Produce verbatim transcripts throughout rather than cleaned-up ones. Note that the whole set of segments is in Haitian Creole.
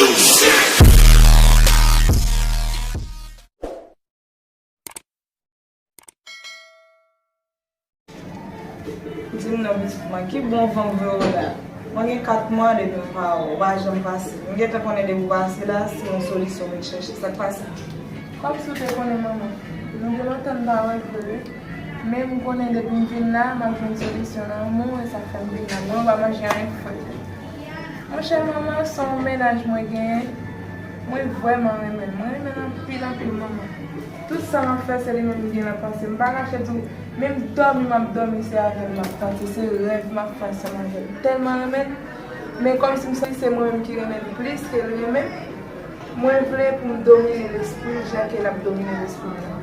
Di m non, pitit mwen, ki bon van m voye w la? Mwen gen kat mwa depi m pa wè w, ou pa janm pase. M gentan konnen depi w pase la, se yon solisyon m vin chèche. Sa k pase? Kòmsi w te konnen, manman. Nou gen lontan n pa wè vre, wi. Men m konnen depi m vin la, m ap jwenn solisyon nan men w, e sa fè m vin la. Mwen, ou pa manje anyen frèt. Monchè, manman, se yon mennaj mwen genyen. Mwen vrèman renmen l. Mwen renmen l anpil, anpil, manman. Tout sa m ap fè, se li menm ki gen nan panse m. M pa kache di w, menm dòmi m ap dòmi, se avè l m ap panse. Se rèv m ap fè ansanm avè l. M tèlman renmen l, men kòmsi m santi se mwen menm ki renmen l plis ke l renmen m. Mwen vle pou m domine lespri l jan ke l ap domine lespri m nan.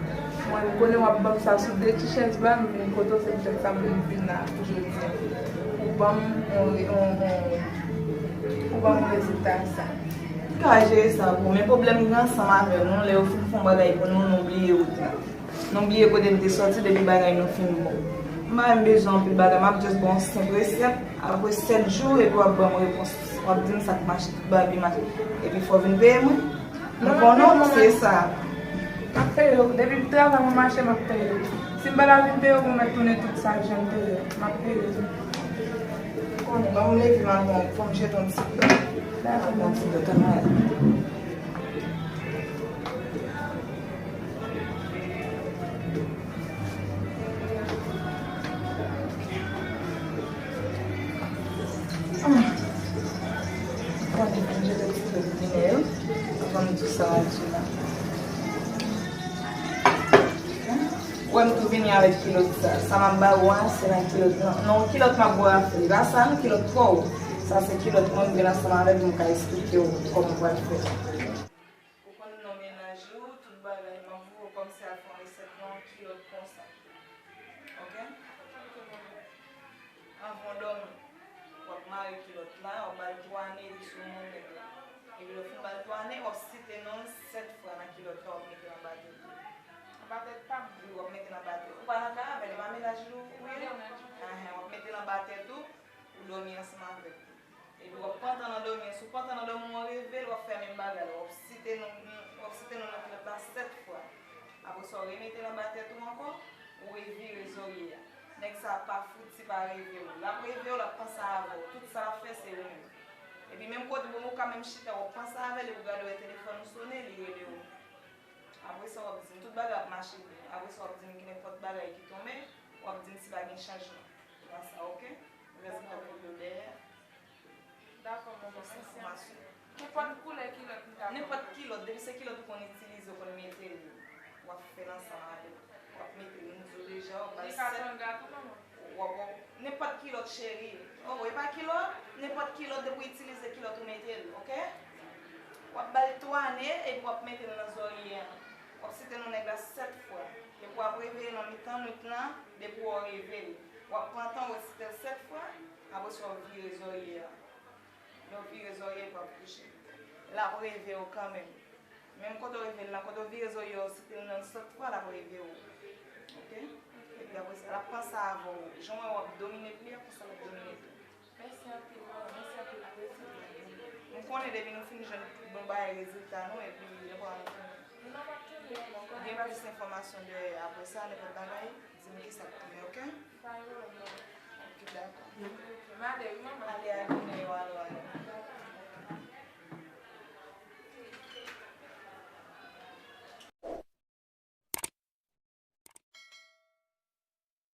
Mwen, m konnen w ap ban m sa sou de ti chèz ba, m vin kote w, se poutèt sa m vin la pou jodi a. Pou ban m yon, yon, yon, pou ban m rezilta sa. M ka jere sa pou ou, men pwoblèm m gen ansanm avè nou, lè yo fin fè yon bagay pou nou, nou bliye wout la. Nou bliye kote n te sòti depi bagay nou fin bon. M pa menm bezwen anpil bagay, m ap just ba w yon senp resèt. Apre sèt jou, epi w ap ban m repons. W ap di m sa k mache, tout bagay byen mache. Epi fò w vin peye mwen. Nou konnen w, se sa. M ap peye w. Depi m travay, mwen mache, m ap peye w. Si m pa ta vin peye w, mwen mèt tounen tout sa k jan m te ye. M ap peye w. Konnen, ban m leve maten, fò m jete yon ti dlo. Dakò. Yon ti dlo, tann mwen. Konnen fò m jete ti dlo pou vini yo. Avan m di sa w ap di la. Wè m tou vini avèk kilòt sa. Sa m ap ba ou a, se nan kilòt nan. Non, kilòt m ap ba w a, se pa sa, non, kilòt pa w. Sa se kilòt mwen m gen ansanm avèk, m ka eksplike w kòman m pral fè. Ou konn non mennaj ou, tout bagay, m ap voye w kòmsi al fè yon resèt nan yon kilòt konsa. Oke? Anvan w dòmi, w ap mare kilòt la, w ap ba l twa ane, li sou non nèg la. Epi lè w fin ba l twa ane, w ap site non l sèt fwa nan kilòt la, w ap mete l anba tèt ou. Anba tèt pa m? Wi, w ap mete l anba tèt ou. Ou pa nan kay avè l, e pa mennaj ou ye? Wi. Anhan, w ap mete l anba tèt ou, ou dòmi ansanm avè l. Epi w ap pantan nan dòmi an. Si w pantan nan dòmi an, w reve l, w ap fè menm bagay la. W ap site non, w ap site non nan kilòt la sèt fwa. Apre sa, w remete l anba tèt ou ankò, ou revire zòrye a. Nèg sa a pa fouti pa reve w. L ap reve w, l ap panse avè w. Tout sa l ap fè, se ou menm. Epi menm kote, bon, ou ka menm chita, w ap panse avè l, epi w gade w wè telefòn ou sonnen, li rele w. Apre sa, w ap di m tout bagay ap mache byen. Apre sa, w ap di m gen nenpòt bagay ki tonbe, w ap di m si pa gen chanjman nan sa, oke? Rès m ap rele w dèyè. Dakò, manman, mèsi anpil. Nenpòt koulè kilòt m ka pran? Nenpòt kilòt, depi se kilòt ou konn itilize, ou konn mete l, w ap fè l ansanm avè l. W ap mete l, m di w deja, w ap bay sèt. Li ka tanga tou, manman? W ap, w ap, nenpòt kilòt, cheri. Oh, e pa kilòt? Nenpòt kilòt, depi w itilize kilòt, ou mete l, oke? W ap ba l twa ane, epi w ap mete l nan zòrye a. W ap site non nèg la sèt fwa. Epi w ap reveye nan mitan nwit lan, depi w reveye. W ap pran tan w resite l sèt fwa, apre sa w vire zòrye a. Lè w vire zòrye, w ap kouche. L ap reveye w kanmenm. Menm kote w reveye l lan, kote w vire zòrye a, w site l nan sèt fwa, l ap reveye w. Oke? Epi apre sa, l ap panse avè w. Jan w wè w ap domine pli a, konsa l ap domine tou. Mèsi anpil, manman. Mèsi anpil pou resèt la. M konnen depi nou fin jwenn tout bon bagay rezilta nou, epi lè pral nou konnen. Non, m ap tande manman. Gen pa plis enfòmasyon de apre sa, nenpòt bagay, di m kisa k tounen, oke? Pa gen pwoblèm, manman. Oke, dakò. M ale wi, manman. Ale, ale, ale, ale.